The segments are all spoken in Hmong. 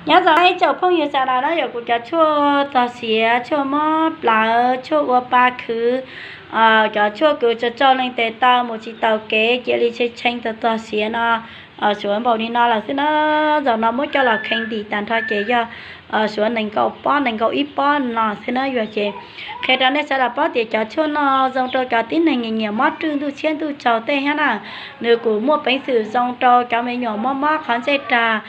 Nyob zoo ib tsoom phooj ywg sawv daws na, yog kuv cov tshuaj txog siav, tshuaj mob plawv, tshuaj ua pa khwv, cov tshuaj kws tsaug tsaug leej twg tau mus tsis taus kev cia li tshee tshee txog txog siav no, suav npaum li no lawm xwb na. Zaum no muab coj los kheej ntim tag nrho ces yog suav nees nkaum pob nees nkaum ib pob no xwb na yog ces qhia rau nej sawv daws paub tias cov tshuaj no zoo rau cov tib neeg nyiam nyiam mob rwj ntuj tshiab ntuj tsaug tej thiab na. Nws kuj muaj peev xwm zoo rau cov me nyuam mob mob qhov ntsej rag,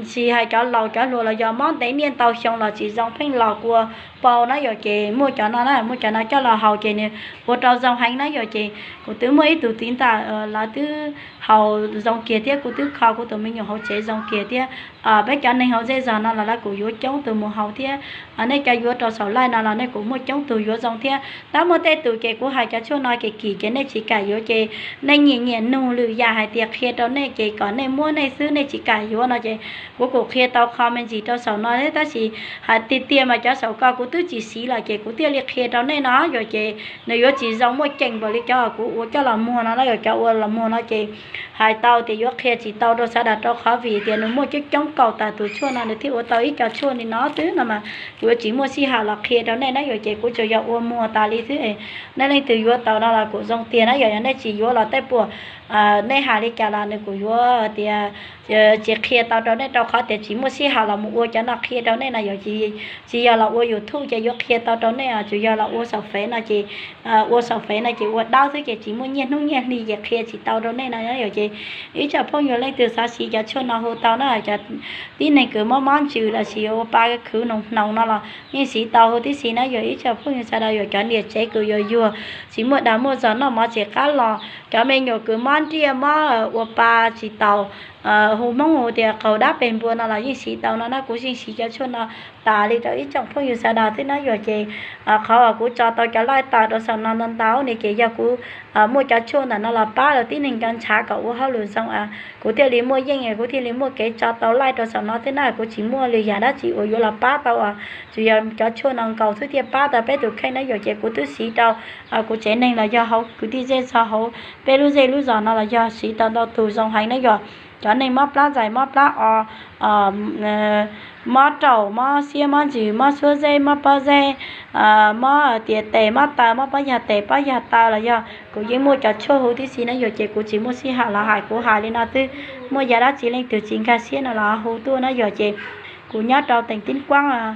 tsis hais cov laus cov hluas los yog mob ntev niaj ntau xyoo los tsis zoo pheej los kua paug na yog ces muaj cov no na, muaj cov no coj los haus ces nws ua rau zoo heev na yog ces kuv twb muaj ib tug txiv ntxawm lawv twb haus zoo kiag thiab kuv twb kho kuv tus me nyuam hauv tsev zoo kiag thiab. Peb cov neeg hauv zej zog no los lawv kuj yuav coob tus mus haus thiab. Nej cov yuav rau saum live no los nej kuj muaj coob tus yuav zoo thiab. Tab muaj tej tus ces kuv hais cov tshuaj no ces kim ces nej tsis kam yuav ces nej nyiam nyiam nug lwm yam hais tias qhia rau nej ces kom nej muab nej xwb nej tsis kam yuav no ces kuv kuj qhia tau qho me ntsis rau saum no thiab tab sis hais tiag tiag mas cov saum ko kuv twb tsis siv los ces kuv thiaj li qhia rau nej no yog ces nws yuav tsis zoo muaj ceem npaum li cov kuv ua coj los muag no na yog cov ua los muag no ces hais tau tias yuav qhia tsis tau rau sawv daws rau qhov vim tias nws muaj coob coob kaum tawm tus tshuaj no nws thiaj ua tau ib co tshuaj li no xwb no mas kuv yuav tsis muaj sij hawm los qhia rau nej na yog ces kuv tsuas yog ua muag tas li xwb. Nej leej twg yuav tau no los kuj zoo tiag na yog, yog nej tsis yuav los tej puas nej hais li cas los nws kuj yuav tias tsis qhia tau rau nej rau qhov tias tsis muaj sij hawm los mus ua cov no qhia rau nej no yog tsis yog los ua YouTube ces yuav qhia tau rau nej, tsuas yog los ua saum fev no ces ua saum fev no ces ua dawb xwb ces tsis muaj nyiaj hnub nyiaj hli ces qhia tsis tau rau nej no yog ces ib tsoom phooj ywg leej twg xav siv cov tshuaj no hu tau na, cov tib neeg kws mob mob ntsws los sis ua pa khwv hnoos hnoos no los yeej siv tau hu tib si na yog ib tsoom phooj ywg sawv daws yog cov niam tsev kws yuag yuag tsis muaj dag muaj zog noj mov tsis qab los, cov me nyuam kws mob nriaj mob ua pa tsis taus, hu Hmoob hu tias qaug dab peg npua no los yeej siv tau no na. Kuv yeej siv cov tshuaj no tas li rau ib tsoom phooj ywg sawv daws xwb na yog ces qhov uas kuv tso tau cov live tawm rau saum no ntau ntau ne ces yog kuv muaj cov tshuaj ntawm no los pab rau tib neeg cov ntshav kom ua hauj lwm zoo, kuv thiaj li muaj yeej kuv thiaj li muaj kev tso tau live rau saum no xwb na. Kuv tsis muaj lwm yam dab tsi uas yuav los pab tau, tsuas yog cov tshuaj no nkaus xwb thiaj pab tau peb tus kheej na yog ces kuv twb siv rau kuv tsev neeg los yog hauv kwv tij zej zog hauv peb lub zej lub zos no los yog siv tau ntau tus zoo heev na yog cov neeg mob plab ntxais mob plab os, mob raum mob siab mob ntsws mob suab zeb mob pob zeb, mob tias tes mob taw mob pob yag tes pob yag taw los yog kuv yeej muaj cov tshuaj hu tib si na yog ces kuv tsis muaj sij hawm los hais kuv hais li no xwb. Muaj yam dab tsi leej twg tsis nkag siab no los hu tuaj na yog ces kuv nyob rau teem tib kuab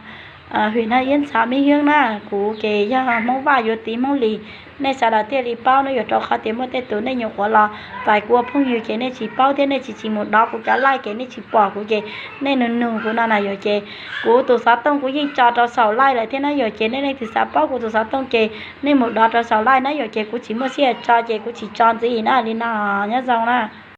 hwm na iab ntxhov mib hwb na, kuv ces yog Hmoob Vaj yuav tiv Hmoob Lis. Nej sawv daws thiaj li paub no yog rau qhov tias muaj tej tus nej nyuam qhuav los txais kuv ua phooj ywg ces nej tsis paub thiab nej tsis tsis mus dov kuv cov live ces nej tsis pom kuv ces nej nug nug kuv no na yog ces kuv tus xov tooj kuv yeej tso rau saum live lawm thiab na yog ces nej leej twg xav paub kuv tus xov tooj ces nej mus dov rau saum live na yog ces kuv tsis muaj sij hawm tso ces kuv tsis tso ntxiv na li no. Nyob zoo na.